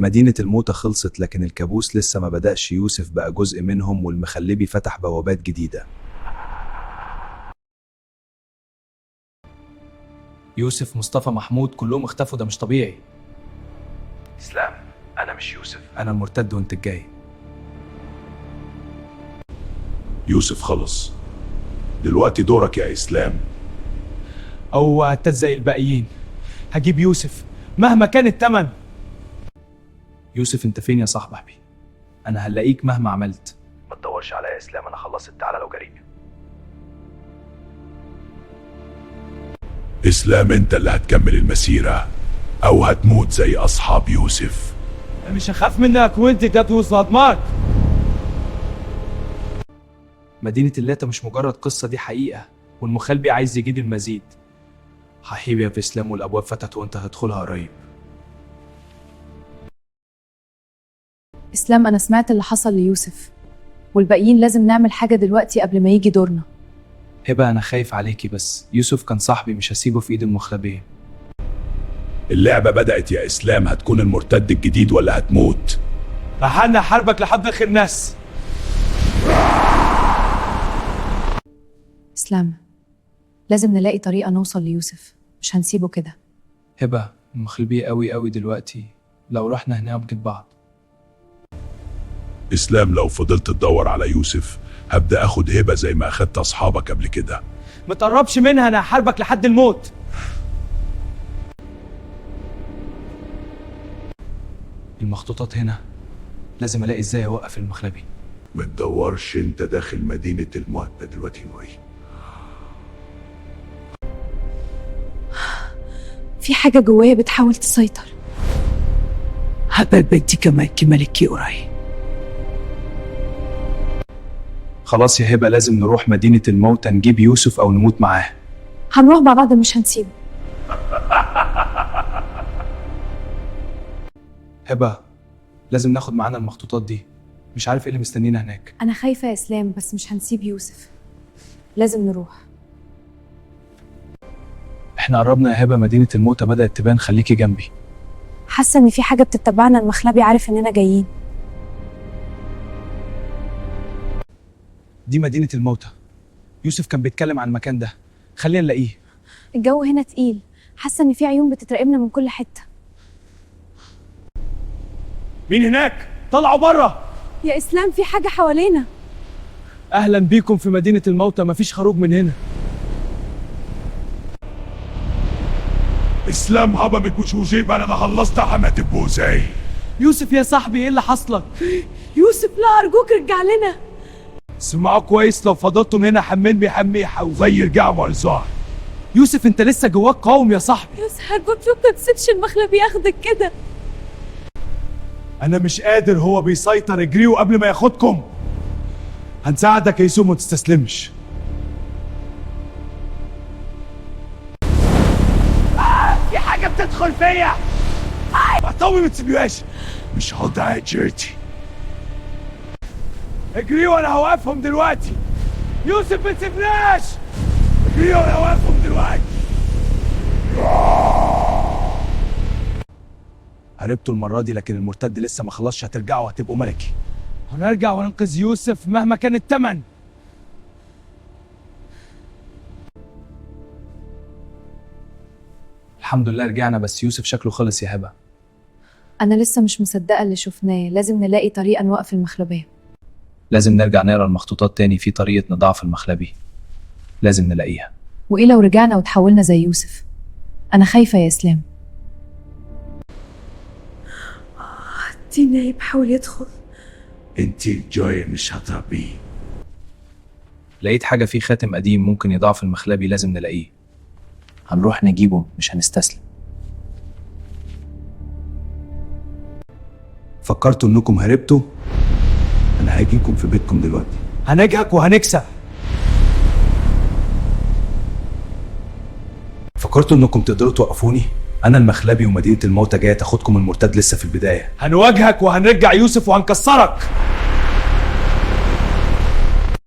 مدينة الموتى خلصت، لكن الكابوس لسه ما بدأش. يوسف بقى جزء منهم، والمخلبي فتح بوابات جديدة. يوسف، مصطفى، محمود كلهم اختفوا، ده مش طبيعي. اسلام، انا مش يوسف، انا المرتد وانت الجاي. يوسف خلص، دلوقتي دورك يا إسلام. او هتت زي الباقيين. هجيب يوسف مهما كان الثمن. يوسف انت فين يا صاحبي؟ انا هلاقيك مهما عملت. ما تدورش عليا يا اسلام، انا خلصت، تعالى لو جريء. إسلام أنت اللي هتكمل المسيرة أو هتموت زي أصحاب يوسف. مش هخاف منك وانت ده صدمات. مدينة اللاتا مش مجرد قصة، دي حقيقة، والمخلبي عايز يجيب المزيد. حبيبي يا اسلام، والابواب فتحت وانت هتدخلها قريب. إسلام، أنا سمعت اللي حصل ليوسف والباقيين، لازم نعمل حاجة دلوقتي قبل ما يجي دورنا. هبة انا خايف عليكي، بس يوسف كان صاحبي، مش هسيبه في ايد المخلبية. اللعبة بدأت يا إسلام، هتكون المرتد الجديد ولا هتموت؟ رحلنا حربك لحد اخر ناس. إسلام، لازم نلاقي طريقة نوصل ليوسف، مش هنسيبه كده. هبة، المخلبية قوي قوي دلوقتي، لو رحنا هناك بجد بعض. إسلام لو فضلت تدور على يوسف هبدأ أخد هبة زي ما أخدت أصحابك قبل كده. ما تقربش منها، انا هحاربك لحد الموت. المخطوطات هنا، لازم الاقي ازاي اوقف المخلبي. ما تدورش، أنت داخل مدينة الموت دلوقتي. نوي في حاجة جوايا بتحاول تسيطر. حبابتي قريب. خلاص يا هبة، لازم نروح مدينة الموتى نجيب يوسف او نموت معاه. هنروح مع بعض، مش هنسيبه. هبة، لازم ناخد معانا المخطوطات دي، مش عارف ايه اللي مستنينا هناك. أنا خايفة يا إسلام، بس مش هنسيب يوسف، لازم نروح. احنا قربنا يا هبة، مدينة الموتى بدأت تبان، خليكي جنبي. حاسة إن في حاجة بتتبعنا، المخلبي عارف إننا جايين. دي مدينة الموتى، يوسف كان بيتكلم عن المكان ده، خلينا نلاقيه. الجو هنا تقيل، حاسة إن في عيون بتتراقبنا من كل حتة. مين هناك؟ طلعوا بره. يا إسلام، في حاجة حوالينا. اهلا بيكم في مدينة الموتى، مفيش خروج من هنا. إسلام هبمت وشوشيب، أنا خلصت حماة البوزي. يوسف يا صاحبي، ايه اللي حصلك؟ يوسف لا، أرجوك رجع لنا. اسمعوا كويس، لو فضلتم هنا حمين بيحميح وزي رجع مرزاح. يوسف انت لسه جواك قوم يا صاحبي. يوسف أرجوك ما تسيبش المخلب ياخدك كده. انا مش قادر، هو بيسيطر، اجريوا قبل ما ياخدكم. هنساعدك يا يوسف، ما تستسلمش. في حاجة بتدخل فيا. طوي ما تسيبيهاش، مش هضيع جيرتي. اجريوا، انا هوقفهم دلوقتي. يوسف ما تسيبناش. اجريوا، انا هوقفهم دلوقتي. هربتوا المرة دي، لكن المرتد لسه ما خلصش، هترجعوا هتبقوا ملكي. هنرجع وننقذ يوسف مهما كان الثمن. الحمد لله رجعنا، بس يوسف شكله خلص يا هبة. أنا لسه مش مصدقة اللي شفناه، لازم نلاقي طريقة نوقف المخلبية. لازم نرجع نقرا المخطوطات تاني، في طريقة نضعف المخلبي، لازم نلاقيها. وإيه لو رجعنا وتحولنا زي يوسف؟ أنا خايفة يا إسلام. دينا بحاول يدخل. انت الجاية مش هتهربي. لقيت حاجة في خاتم قديم ممكن يضعف المخلبي، لازم نلاقيه. هنروح نجيبه، مش هنستسلم. فكرتوا انكم هربتوا؟ انا هاجيكم في بيتكم دلوقتي. هنجهك وهنكسب. فكرتوا انكم تقدروا توقفوني؟ انا المخلبي ومدينة الموتى جاية تاخدكم، المرتد لسه في البداية. هنواجهك وهنرجع يوسف وهنكسرك.